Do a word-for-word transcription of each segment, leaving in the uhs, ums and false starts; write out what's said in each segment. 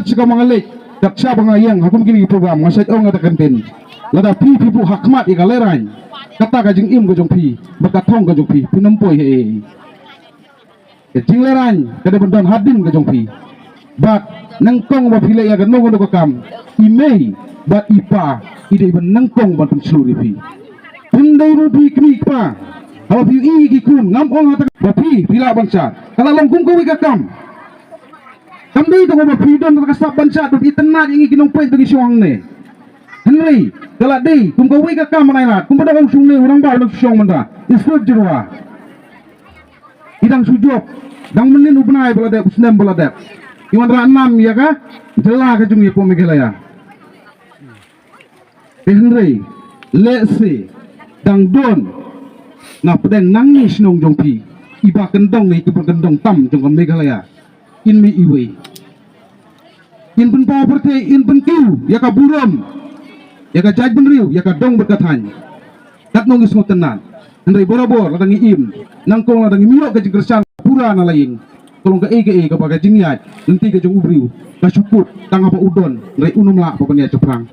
Sha kaba nga leit, kat shaba nga ïeng ha kum kine ki program, nga shait ong ha kata ka ktien. Lada phi phi buh ha khmat ïa ka lehrain, kata ka jingim ka jong phi bad ka thong ka jong phi, phin ym poi ha ei. Ka jinglehrain ka dei ban don hadien ka jong phi. Bad nyngkong ba phi leh ïa kano kano ka kam, i mei bad i pa i dei ban nyngkong ban pynshlur ïa phi. Phin dei ruh phi kmie kpa, haba phi ïohi ïa ki khun, ngam ong ha kata ba phi phi lah ban shad. Ka la long kum kawei ka kam. Kam dei tang ba phi don ka sap ban shad, ba phi itynnad ïa ngi ki nongpeit ba ngi shong hangne. Hynrei ka la dei kum kawei ka kam ban ailad, kumba da ong shong ne u rangbah u nongshong mynta, Inspector Jyrwa. Ki dang shu jop, dang mynnin u bnai ba la dep, u snem ba la dep, ki wanrah nam ïa ka jylla ka jong ngi hapoh Meghalaya. Te hynrei lehse dang don na pdeng nangne shnong jong phi iba kyndong ne kiba kyndong tam jong ka Meghalaya, in mih iwei. In pynpaw pyrthei, in pynkiew ïa ka burom, ïa ka jaitbynriew, ïa ka dong bad ka thaiñ. Katno ngi sngewtynnad. Hynrei barabor lada ngi im, nyngkong lada ngim ïoh ka jingkyrshan pura na la ïing, ka long kaei kaei kaba ka jingïaid lynti ka jong u briew ka shu kut tang haba u don, hynrei un ym lah ban ïaid shaphrang.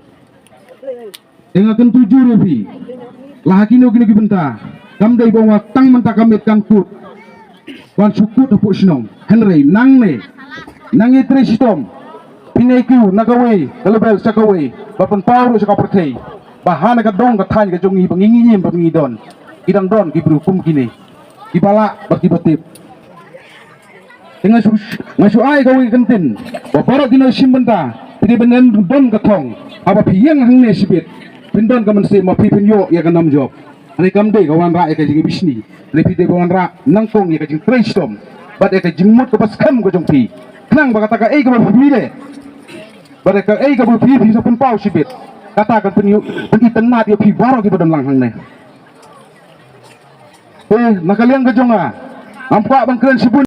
Te nga kyntu jur ïa phi, la ha kino kino ki bynta, kam dei ba ong tang mynta ka miet kan kut, kan shu kut hapoh shnong. Hynrei nangne, nangne trei shitom, phin ïai kiew na kawei ka level sha kawei, ba pynpaw ruh sha ka pyrthei ba ha na ka dong ka thaiñ ka jong ngi ba ngi ngim ba ngi don, ki dang don ki briew kum kine, kiba lah bad kiba tip. Te nga shu, nga shu ai kawei ka ktien ba baroh kino shim bynta, phi dei ban don ka thong, haba phi ïeng hangne shibit, phin don ka mynsiem ba phi phin ïoh ïa ka nam jop. Hynrei kam dei ka wanrah ïa ka jingbishni, hynrei phi dei ban wanrah nyngkong ïa ka jingtrei shitom bad ïa ka jingmut kaba skhem ka jong phi. Khnang ba kata kaei kaba phi leh bad ïa kaei kaba phi phi sa pynpaw shibit, kata kan pyn, pynitynnad ïa phi baroh kiba don lang hangne. Te na ka liang ka jong nga, ngam kwah ban kren shibun.